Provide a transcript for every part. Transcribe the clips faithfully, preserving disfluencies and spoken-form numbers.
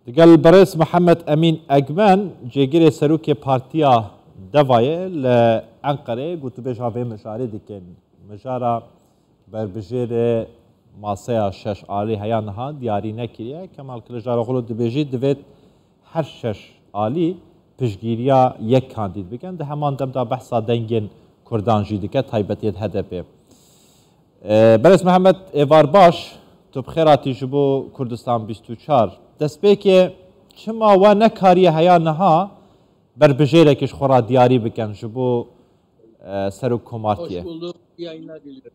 Digel birêz Mihemed Emîn Egmen, cêgirê serokê Partiya Devayê li Enqereyê, gotûbêja vê mijarê dikin. Mijara berbijêrê maseya şeş alî heya niha diyarî nekiriye. Kemal Kiliçdaroglu dibêjî, divêt her şeş alî piştgiriya yek kandîd bikin. Di heman dem de behsa dengên Kurdan jî dike, taybetiyê H D P. Ee, Berêz Mihemed, êvar baş, tu bi xêr hatî ji bo Kurdistan bîst û çar. Destpêkê çima we nekariye heya niha berbijêrekî ji xwe re diyarî bikin ji bo, e, serok komartiyê? Hoş bulduk, iyi yayınlar diliyorum.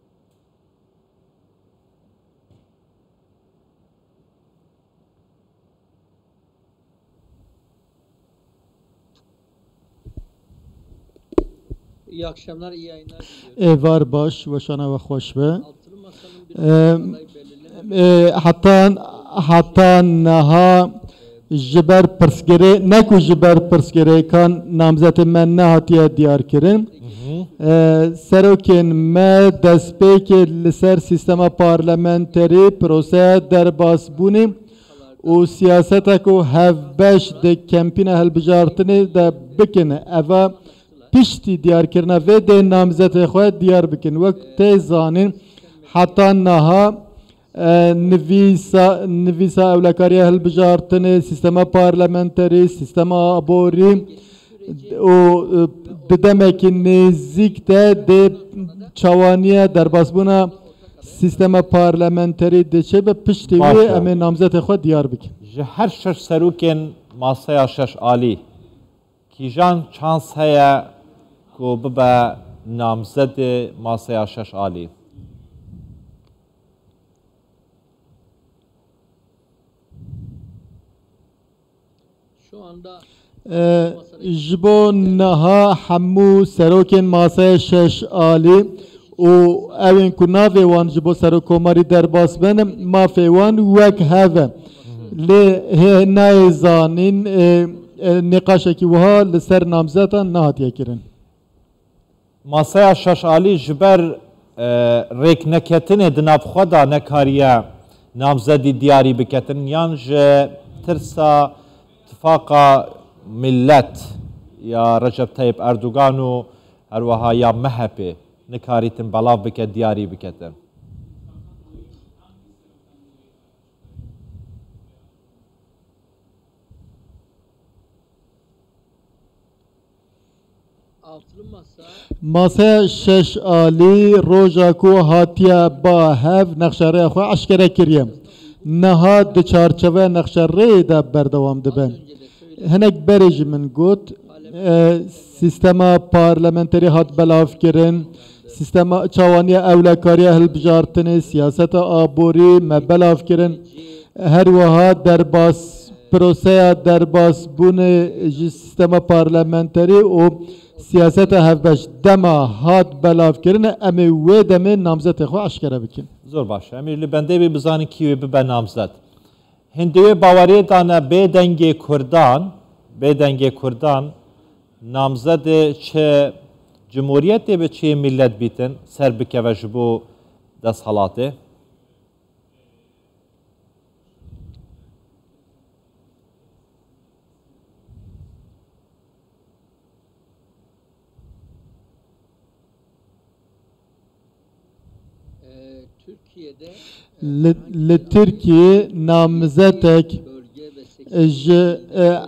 İyi akşamlar, iyi yayınlar diliyorum. Êvar baş, weşana we xweş be. Altılı Masa'nın bir Ee, aday belirlenmedi. E, heta, heta niha ji ber pirsgirê, ne ku ji ber pirsgirêkan namzetê me nehatiye diyar kirin. Hı hı. E, serokên me destpêkê li ser sîstema parlamenterî, proseya derbasbûnê û siyaseta ku hevbeş di kempîna hilbijartinê de bikin. Eva piştî diyarkirina vê dê namzetê xwe diyar bikin. Wek tê zanîn, heta niha, e, nivîsa, nivîsa ewlekariya hilbijartinê, sîstema parlamenterî, sîstema aborî û, e, di demekî nêzîk de dê çawaniya derbasbûna sîstema parlamenterî diçe be, piştî Baş wê e. Em ê namzetê xwe diyar bikin. Ji her şeş serokên maseya şeş alî, kîjan çans heye ku bibe namzedê maseya şeş alî? Şu anda E, ji bo niha hemû serokên maseyê şeş alî û ew ên ku navê wan ji bo serokkomarî derbas bin, mafê wan wek hev e. Lê hê nayê zanîn, e, e, nîqaşekî wiha li ser namzetan nehatiye kirin. Maseya şeş alî ji ber, e, rêkneketinê di nav xwe de nekariye namzedî diyarî biketin, yan ji tirsa Tifaqa Millet ya Recep Tayyip Erdogan û herweha ya M H P nikarîtin belav bike, diyarî biketin? Maseya şeş alî roja ku hatiye ba hev nexşerêya xwe eşkere kiriye. Niha di çarçeveya nexşerêyê de berdewam dibe. Hinek berê jî min got, e, sîstema parlamenterî hat belavkirin, sîstema çawaniya ewlekariya hilbijartinê, siyaseta aborî me belavkirin. Her wiha derbas, proseya derbasbûnê ji sîstema parlamenterî û siyaseta hevbeş dema hat belavkirin, em ê wê demê namzetê xwe eşkere bikin. Zor baş e. Em ê li bendê bê bizanin kî wê bibe namzet. Hindê wê baweriyê dane bê dengê Kurdan, bê dengê Kurdan namzedê çi cumhuriyetê be, çi yê millet bîtin, ser bikeve ji bo desthilatê. Li, li Tirkiyê namzetek ji, e,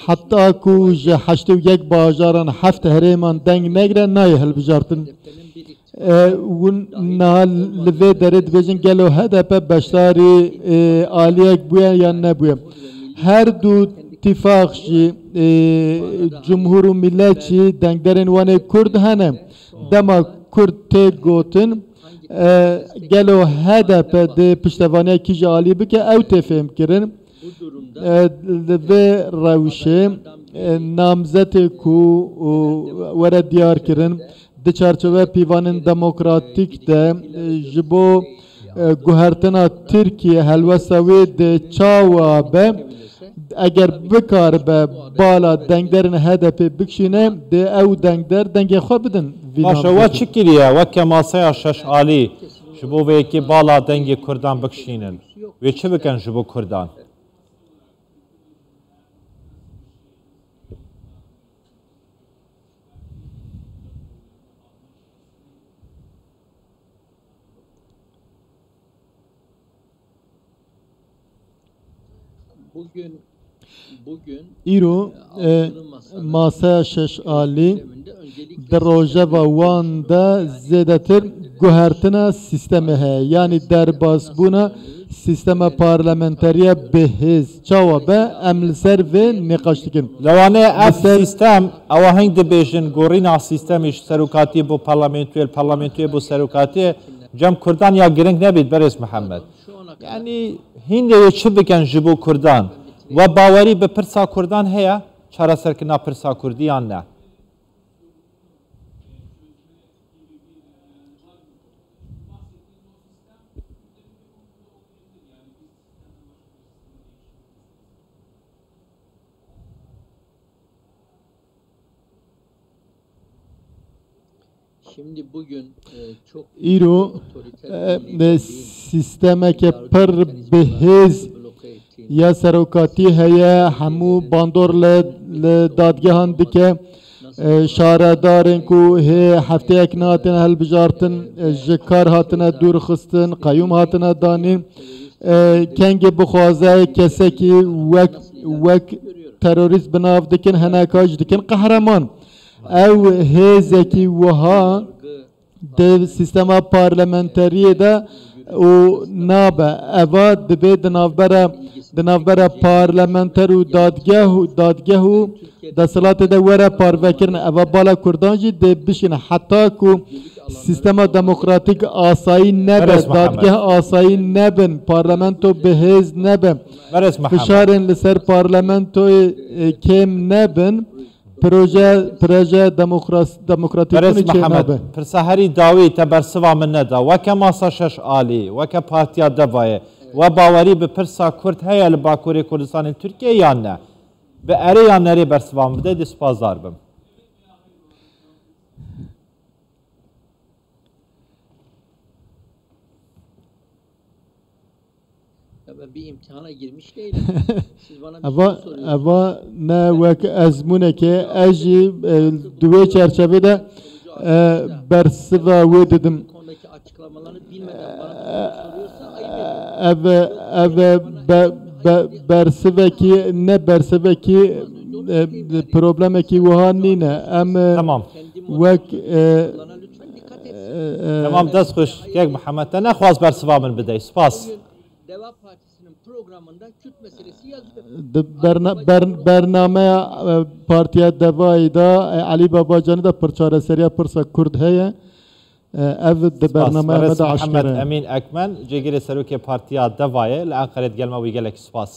heta ku ji heştê û yek bajaran heft herêman deng negre nayê hilbijartin. E, hûn niha li vê derê dibêjin gelo H D P beşdarî, e, aliyek bûye yan nebûye? Her du tîfaq jî, e, cumhur û millet jî dengderên wan ê Kurd hene. Dema Kurd tê gotin, e, gelo H D P dê piştevaniya kî ji alî bike, ew tê fêhmkirin. E, li vê rewşê, e, namzetê ku, û, were diyar kirin, di çarçoveya pîvanên demokratîk de, e, ji bo, e, guhertina Tirkiye helwesta wê dê çawa be, eger bikaribe bala dengderên H D P bikişîne, dê ew dengder dengê xwe bidin vî Baş e, namzetê. We çi kiriye weke maseya şeş alî ji bo vê yekê bala dengê Kurdan bikişînin? Wê çi bikin ji bo Kurdan? Îro e, masaya şeş alî di rojeva wan de zêdetir guhertina sîstemê heye. Yanî derbasbûna sîstema parlamenteriya bi hêz çawa be, em li ser vê nîqaş dikin. Lewanê ev Li ser sîstem, ewa hing dibêjin, gorîna sîstemî ji serokatiyê bo parlamentûyê, li parlamentûyê bo serokatiyê, cem Kurdan ya giring nebît, berêz Mihemed. Yanî hîn lê yê çi bikin ji bo Kurdan? We bawerî bi pirsa Kurdan heye? Çareserkirina pirsa Kurdî yan ne? Îro e, sîstemeke pir bihêz ya serokatî heye, hemû bandor li, li dadgehan dike. E, şaredarên ku hê hefteyek nehatine hilbijartin, e, ji kar hatine dûrxistin, qeyûm hatine danîn. E, kengê bixwaze kesekî wek, wek terorîst bi nav dikin, hineka jî dikin qehreman. Ew hêzekî wiha di sîstema parlamenteriyê de û nabe. Eva dibê di navbera, di navbera parlamenter û dadgeh û, dadgeh û desthilatê de were parvekirin. Eva bala Kurdan jî dê bişîne. Heta ku sîstema demokratîk asayî nebe, Berêz Mihemed. Dadgeh asayî nebin, parlamento bi hêz nebe, Berêz Mihemed. Fişarên li ser parlamentoyê, e, kêm nebin, proje, proje demokras-, demokratîk Berêz çê Mihemed, nabe. Pirsa herî dawî te bersiva min neda. Weke masa şeş alî, weke Partiya Devayê, we bawerî bi pirsa Kurd heye li Bakurê Kurdistanê Tirkiye yan ne? Bi erê yan nerê bersiva min bide, dê spasdar bim. Ya ben bir imtihana girmiş değilim. Siz bana bir Eva, soru soruyorsunuz. Eva ne wek ezmûneke, ez jî, e, di wê çerçevê de, e, bersiva wê didim. Bu konudaki açıklamalarını bilmeden bana bir soru soruyorsa ayıp ediyor. Ev, ev be, be, bersivekî, ne bersivekî, e, problemekî wiha nîne. Em, e, Tamam. Wek, e, Bana lütfen dikkat etsin. E, e, Tamam, dest xweş. Kek Mihemed, te nexwaz bersiva min bidey. Spas. Bugün Deva Partisi'nin programında Kürt meselesi yazıyor. Di berna-, ber-, bernameya, e, Partiya Devayê de, e, Elî Babacanî de pir çareseriya pirsa Kurd heye. E, ev di Spas. Bernameya me Berêz de Mihemed aşkere. Emîn Ekmen, cêgirê serokê Partiya Devayê li Enqerê digel me wî gelek spas.